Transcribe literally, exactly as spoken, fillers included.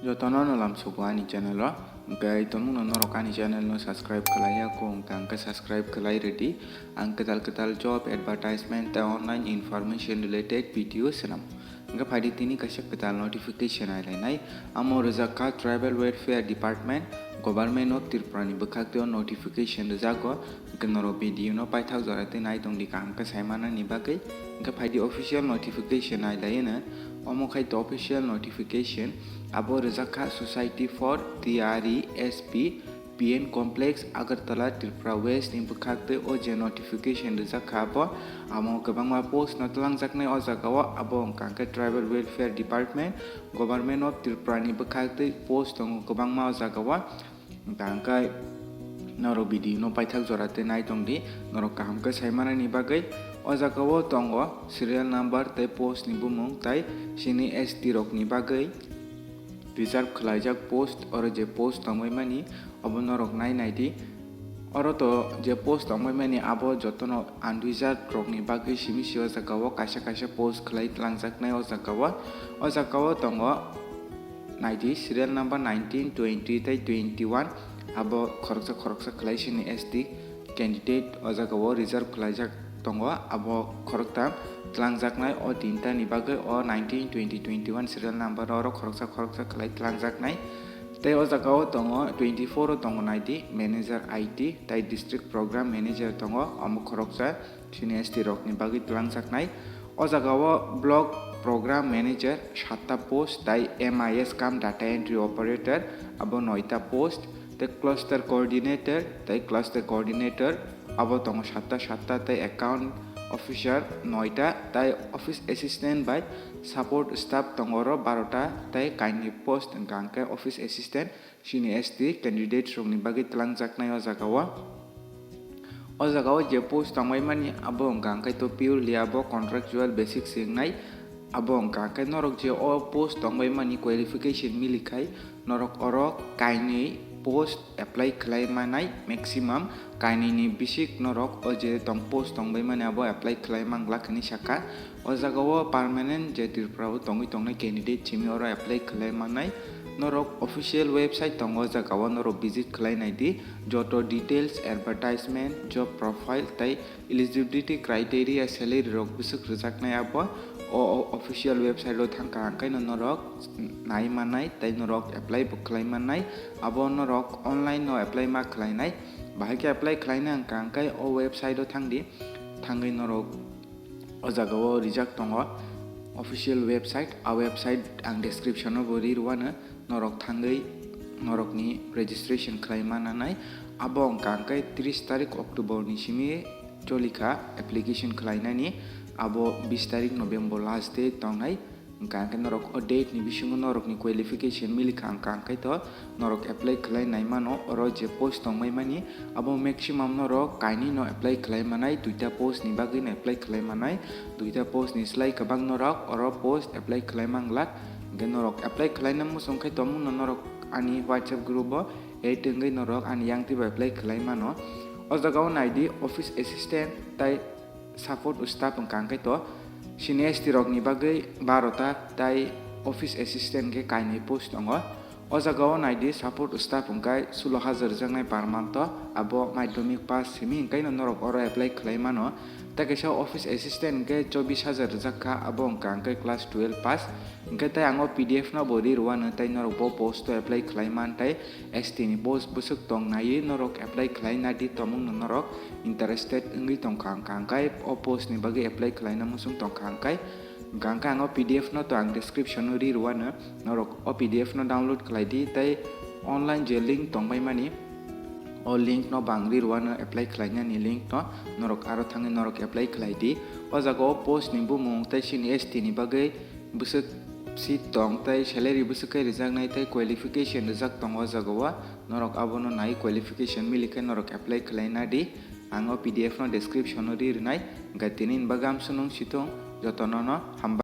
Jotono no lamsogo ani channel o. Hwnkhe tongmungno norok ani channel no subscribe khlaiya kho, hwnkhe hwnkhe subscribe khlai rwdi. Ang kwtal kwtal job advertisement tei online information related video swnam. Hwnkhe phaidi tini kaisa kwtal notification ailainai. Amo rwjak kha Tribal Welfare Department, Government of Tripura ni bwkhak tei o notification rwjago. Hwnkhe norok video no paithak jora tei nai tongdi kaham khe saimanani bagwi. Hwnkhe phaidi official notification ailaino. Omo khai to official notification. Abo rwjak kha Society for T R E S P P N Complex, Agartala, Tripura West ni bwkhak tei o je notification rwjak kha abo, amo kwbangma post no twlangjaknai o jaga o. Abo wngkha khe Tribal Welfare Department, Government of Tripura ni bwkhak tei post tongo kwbangma o jaga o. Hwnkha hwnkhe norok video no paithak jora tei nai tongdi, norok kaham khe saimanani bagwi. O jaga o tongo serial number tei post ni bumung tei chini S T rok ni bagwi reserve khwlaijak post, oro je post tongwi mani obo norok nai naidi. Oro to je post tongwi mani abo jotono unreserved rok ni bagwi simi si o jaga o kaisa kaisa post khwlai twlangjaknai o jaga o. O jaga o tongo naidi serial number nineteen, twenty tei twenty-one, abo khoroksa khoroksa khwlai sini S T candidate o jaga o reserve khwlaijak tongo, abo khoroktham twlangjaknai o tinta ni bagwi o nineteen, twenty, twenty-one serial number oro khoroksa khoroksa khwlai twlangjaknai. Tei o jaga o tongo twenty-four o tongo naidi manager I T tei district program manager tongo, omo khoroksa sini S T rok ni bagwi twlangjaknai. O jaga o block program manager satta post tei M I S cum data entry operator abo noita post, tei cluster coordinator tei cluster coordinator abo tongo satta satta tei account officer noita tei office assistant bai support staff tongo oro barota tei kainwi post hwnkha hwnkhe office assistant sini S T candidates rokni bagwi twlangjaknai o jaga o. O jaga o je post tongbai mani abo hwnkha hwnkhe to purely abo contractual basis se wngnai. Abo hwnkha hwnkhe norok je o post tongbai mani qualification mili khai norok oro kainwi post apply khlai manai, maximum kainwi ni bisik norok o je tong post tongbai mani abo apply khlai manglak hinwi sakha. O jaga o permanent je Tripura o tongwi tongnai candidate simi oro apply khlai manai. Norok official website tongo, o jaga o norok visit khlai naidi. Joto details, advertisement, job profile tei eligibility criteria, salary rok bwswk rwjaknai abo o, o official website o thangkha, hwnkhe no norok nai manai tei norok apply bo khlai manai. Abo norok online no apply ma khlainai. Bahai khe apply khlaina hwnkha hwnkhe o website o thangdi, thangwi norok o jaga o rijak tongo official website. A website ang description o bo ri rwano, norok thangwi norokni registration khlai mananai. Abo hwnkha hwnkhe tris tarik October ni simi cholikha application khlainani, abo bis tarik November last date tongnai. Hwnkha hwnkhe norok o date ni bisingo norokni qualification milikha hwnkha hwnkhe to norok apply khlai nai mano. Oro je post tongbai mani abo maximum norok kainwi no apply khlai manai, duita post ni bagwi no apply khlai manai, duita post ni slai kwbang norok oro post apply khlai manglak. Hwnkhe norok apply khlaina muchung khe tongmung no norok ani WhatsApp group o add wngwi norok ani yang twibo apply khlai mano. O jaga o naidi office assistant tai support staff hwnkha hwnkhe to sini S T rokni bagwi barota tai office assistant khe kainwi post tongo. O jaga o naidi support staff hwnkhe sulo hajar rwjaknai per month o, abo madhyamik pass simi hwnkhe no norok oro apply khlai mano. Tei kaisa office assistant hwnkhe chobis hajar rwjak kha, abo hwnkha hwnkhe class twelve pass. Hwnkhe tei ang o P D F no bo ri rwano tei norok bo post o apply khlai man tei S T ni post bwswk tong naiwi norok apply khlai nadi tongmung no norok interested wngwi tongkha hwnkha hwnkhe o post ni bagwi apply khlaina muchung tongkha hwnkhe, hwnkha hwnkhe ang o P D F no to ang description o ri rwano, norok o P D F no download khlai di tei online je link tongbai mani o link no bo ang ri rwano apply khlainani link no, norok aro thangwi norok apply khlai di. O jaga o post ni bumung tei chini S T ni bagwi bwswk seat tong tei salary bwswk khe rwjaknai tei qualification rwjak tongo o jaga o, norok abono nai qualification mili khe norok apply khlai nadi. Ang o P D F no description o ri rwnai, hwnkhe tini ni bagwi amsonung sithung, jotono no hambai.